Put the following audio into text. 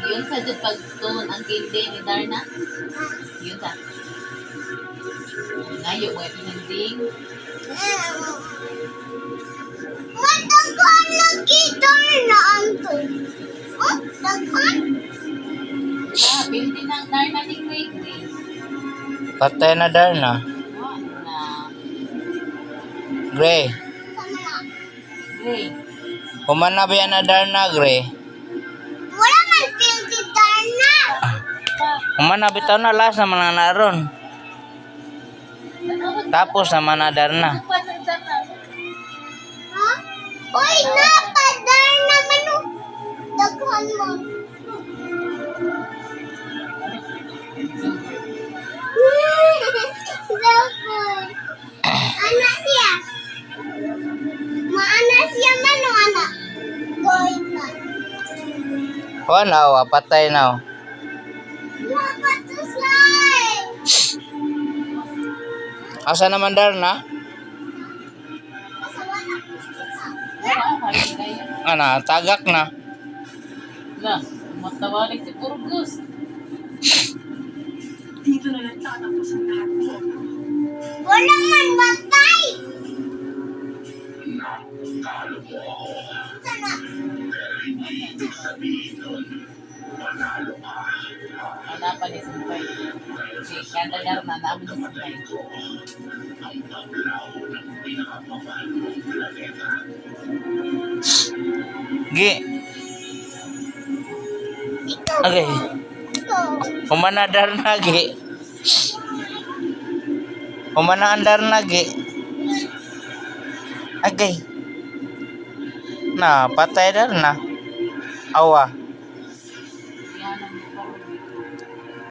Yun sa jud pagtuon ang kindi ni Darna. Yun sa. Ngayo mo ito ding. Mataghan lagi Darna anto. Oh, daghan. Ah, pildi ng Darna ni Craig. Gray. Patay na Darna. Wa na. Gray. Sama na. Gray. Human na ba yan na Darna, Gray? Wala man feel si Darna. Pa. Human na bitaw na last naman na naron. Tapos naman na Darna. Pa ng Darna. Ha? Uy, napa Darna man oh. Daghan mo. Daghan. Ana siya. Maana siya man o ana. Goy na. Wa na, wa, patay na. Oh. Napa to slide. Asa naman Darna? Asa wala ko kita. Ah, hari kayo. Ana, tagak na. La, matawalik si Purgus. Dito na nagtatapos ang lahat po. Wala man batay. Sana. Wala pa ni Sumpay. Si kada Darna na ni Sumpay. Gi. Ikaw. Okay. Ikaw. Human na Darna, gi. Human na ang Darna, gi. Agay. Na, patay Darna. Awa.